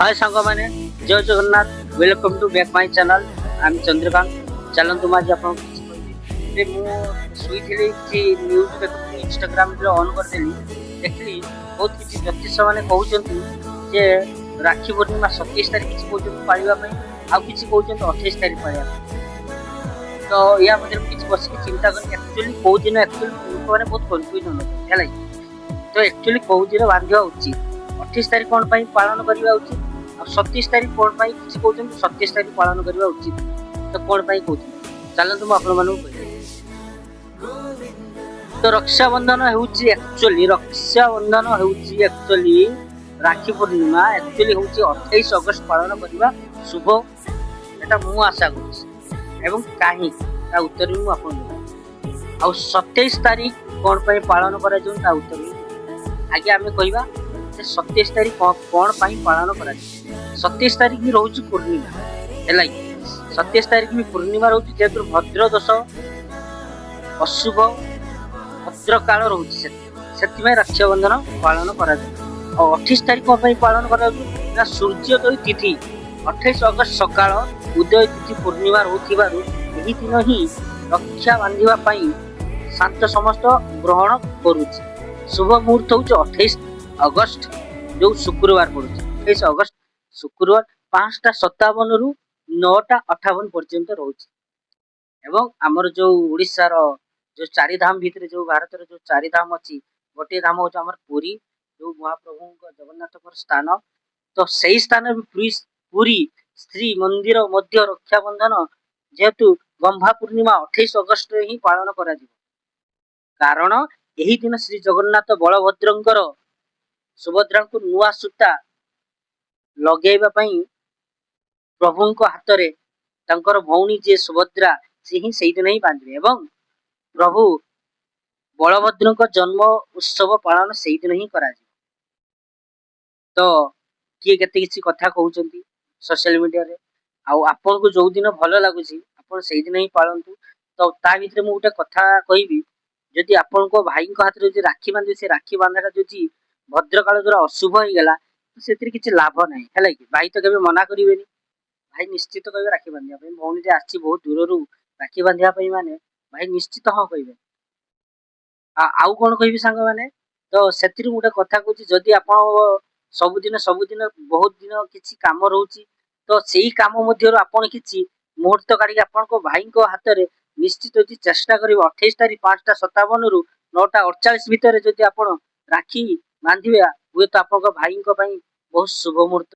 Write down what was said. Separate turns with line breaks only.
ହାଏ ସାଙ୍ଗମାନେ, ଜୟ Jagannath. Welcome to back my channel. ଆମେ ଚନ୍ଦ୍ରକାନ୍ତ। ଚାଲନ୍ତୁ, ମୁଁ ଆଜି ଆପଣଙ୍କୁ କିଛି କହିବି ଯେ ମୁଁ ଶୋଇଥିଲି, କିଛି ନ୍ୟୁଜ୍ ଦେଖୁଥିଲି, ଇନଷ୍ଟାଗ୍ରାମରେ ଅନ୍ କରିଦେଲି, ଦେଖିଲି ବହୁତ କିଛି ଜ୍ୟୋତିଷ ମାନେ କହୁଛନ୍ତି ଯେ ରାକ୍ଷୀ ପୂର୍ଣ୍ଣିମା 27 ତାରିଖ କିଛି କହୁଛନ୍ତି ପାଳିବା ପାଇଁ, ଆଉ କିଛି କହୁଛନ୍ତି 28 ତାରିଖ ପାଳିବା ପାଇଁ। ତ ୟା ମଧ୍ୟରେ ମୁଁ କିଛି ବସିକି ଚିନ୍ତା କଲି, ଆକ୍ଚୁଆଲି କୋଉ ଦିନ, ଆକ୍ଚୁଆଲି ଲୋକମାନେ ବହୁତ କନଫ୍ୟୁଜନ୍ ଅଛନ୍ତି, ହେଲା କି? ତ ଆକ୍ଚୁଆଲି କୋଉ ଦିନ ବାନ୍ଧିବା ଉଚିତ, 28 ତାରିଖ କ'ଣ ପାଇଁ ପାଳନ କରିବା ଉଚିତ, ଆଉ 27 ତାରିଖ କ'ଣ ପାଇଁ କିଛି କହୁଛନ୍ତି 27 ତାରିଖ ପାଳନ କରିବା ଉଚିତ, ତ କ'ଣ ପାଇଁ କହୁଛନ୍ତି, ଚାଲନ୍ତୁ ମୁଁ ଆପଣମାନଙ୍କୁ କହିବି। ତ ରକ୍ଷାବନ୍ଧନ ହେଉଛି ଆକ୍ଚୁଆଲି ରାକ୍ଷୀ ପୂର୍ଣ୍ଣିମା ଆକ୍ଚୁଆଲି ହେଉଛି 28 ଅଗଷ୍ଟ ପାଳନ କରିବା ଶୁଭ, ଏଟା ମୁଁ ଆଶା କରୁଛି। ଏବଂ କାହିଁକି, ତା ଉତ୍ତର ବି ମୁଁ ଆପଣଙ୍କୁ ଦେବି। ଆଉ 27 ତାରିଖ କ'ଣ ପାଇଁ ପାଳନ କରାଯିବ, ତା ଉତ୍ତର ବି ଦେବି। ଆଗେ ଆମେ କହିବା ଯେ 27 ତାରିଖ କ'ଣ ପାଇଁ ପାଳନ କରାଯିବ। 27 ତାରିଖ ବି ରହୁଛି ପୂର୍ଣ୍ଣିମା, ହେଲା କି? 27 ତାରିଖ ବି ପୂର୍ଣ୍ଣିମା ରହୁଛି। ଯେହେତୁ ଭଦ୍ର ଦୋଷ, ଅଶୁଭ ଭଦ୍ରକାଳ ରହୁଛି, ସେଥିପାଇଁ ରକ୍ଷାବନ୍ଧନ ପାଳନ କରାଯାଏ। ଆଉ 28 ତାରିଖ କ'ଣ ପାଇଁ ପାଳନ କରାଯାଉଛି ନା ସୂର୍ଯ୍ୟୋଦୟ ତିଥି 28 ଅଗଷ୍ଟ ସକାଳ ଉଦୟ ତିଥି ପୂର୍ଣ୍ଣିମା ରହୁଥିବାରୁ ଏହି ଦିନ ହିଁ ରକ୍ଷା ବାନ୍ଧିବା ପାଇଁ ଶାନ୍ତ ସମସ୍ତ ଗ୍ରହଣ କରୁଛି। ଶୁଭ ମୁହୂର୍ତ୍ତ ହେଉଛି 28 ଅଗଷ୍ଟ, ଯୋଉ ଶୁକ୍ରବାର ପଡୁଛି। 28 ଅଗଷ୍ଟ ଶୁକ୍ରବାର 5ଟା 57ରୁ 9ଟା 58 ପର୍ଯ୍ୟନ୍ତ ରହୁଛି। ଏବଂ ଆମର ଯୋଉ ଓଡ଼ିଶାର ଯୋଉ ଚାରିଧାମ ଭିତରେ, ଯୋଉ ଭାରତର ଯୋଉ ଚାରିଧାମ ଅଛି, ଗୋଟିଏ ଧାମ ହଉଛି ଆମର ପୁରୀ, ଯୋଉ ମହାପ୍ରଭୁଙ୍କ ଜଗନ୍ନାଥଙ୍କର ସ୍ଥାନ। ତ ସେଇ ସ୍ଥାନରେ ପୁରୀ ପୁରୀ ଶ୍ରୀ ମନ୍ଦିର ମଧ୍ୟ ରକ୍ଷାବନ୍ଧନ ଯେହେତୁ ଗହ୍ମା ପୂର୍ଣ୍ଣିମା 28 ଅଗଷ୍ଟରେ ହିଁ ପାଳନ କରାଯିବ। କାରଣ ଏହି ଦିନ ଶ୍ରୀ ଜଗନ୍ନାଥ ବଳଭଦ୍ରଙ୍କର ସୁଭଦ୍ରାଙ୍କୁ ନୂଆ ସୂତା ଲଗେଇବା ପାଇଁ ପ୍ରଭୁଙ୍କ ହାତରେ ତାଙ୍କର ଭଉଣୀ ଯିଏ ସୁଭଦ୍ରା, ସେ ହିଁ ସେଇଦିନ ହିଁ ବାନ୍ଧିବେ ଏବଂ ପ୍ରଭୁ ବଳଭଦ୍ରଙ୍କ ଜନ୍ମ ଉତ୍ସବ ପାଳନ ସେଇଦିନ ହିଁ କରାଯିବ। ତ କିଏ କେତେ କିଛି କଥା କହୁଛନ୍ତି ସୋସିଆଲ ମିଡିଆରେ। ଆଉ ଆପଣଙ୍କୁ ଯୋଉ ଦିନ ଭଲ ଲାଗୁଛି, ଆପଣ ସେଇଦିନ ହିଁ ପାଳନ୍ତୁ। ତ ତା ଭିତରେ ମୁଁ ଗୋଟେ କଥା କହିବି, ଯଦି ଆପଣଙ୍କ ଭାଇଙ୍କ ହାତରେ ଯଦି ରାକ୍ଷୀ ବାନ୍ଧିବେ, ସେ ରାକ୍ଷୀ ବାନ୍ଧାଟା ଯଦି ଭଦ୍ରକାଳ ଦ୍ୱାରା ଅଶୁଭ ହେଇଗଲା, ତ ସେଥିରେ କିଛି ଲାଭ ନାହିଁ, ହେଲା କି? ଭାଇ ତ କେବେ ମନା କରିବେନି। ଭାଇ ନିଶ୍ଚିତ କହିବେ ରାକ୍ଷୀ ବାନ୍ଧିବା ପାଇଁ। ଭଉଣୀଟେ ଆସିଛି ବହୁତ ଦୂରରୁ ରାକ୍ଷୀ ବାନ୍ଧିବା ପାଇଁ ମାନେ ଭାଇ ନିଶ୍ଚିତ ହଁ କହିବେ। ଆଉ କଣ କହିବି ସାଙ୍ଗମାନେ, ତ ସେଥିରୁ ମୁଁ ଗୋଟେ କଥା କହୁଛି, ଯଦି ଆପଣ ସବୁଦିନ ସବୁଦିନ ବହୁତ ଦିନ କିଛି କାମ ରହୁଛି, ତ ସେଇ କାମ ମଧ୍ୟରୁ ଆପଣ କିଛି ମୁହୂର୍ତ୍ତ କାଢିକି ଆପଣଙ୍କ ଭାଇଙ୍କ ହାତରେ ନିଶ୍ଚିତ ଯଦି ଚେଷ୍ଟା କରିବେ, 28 ତାରିଖ 5ଟା 57ରୁ 9ଟା 48 ଭିତରେ ଯଦି ଆପଣ ରାକ୍ଷୀ ବାନ୍ଧିବେ, ହୁଏତ ଆପଣଙ୍କ ଭାଇଙ୍କ ପାଇଁ ବହୁତ ଶୁଭ ମୁହୂର୍ତ୍ତ।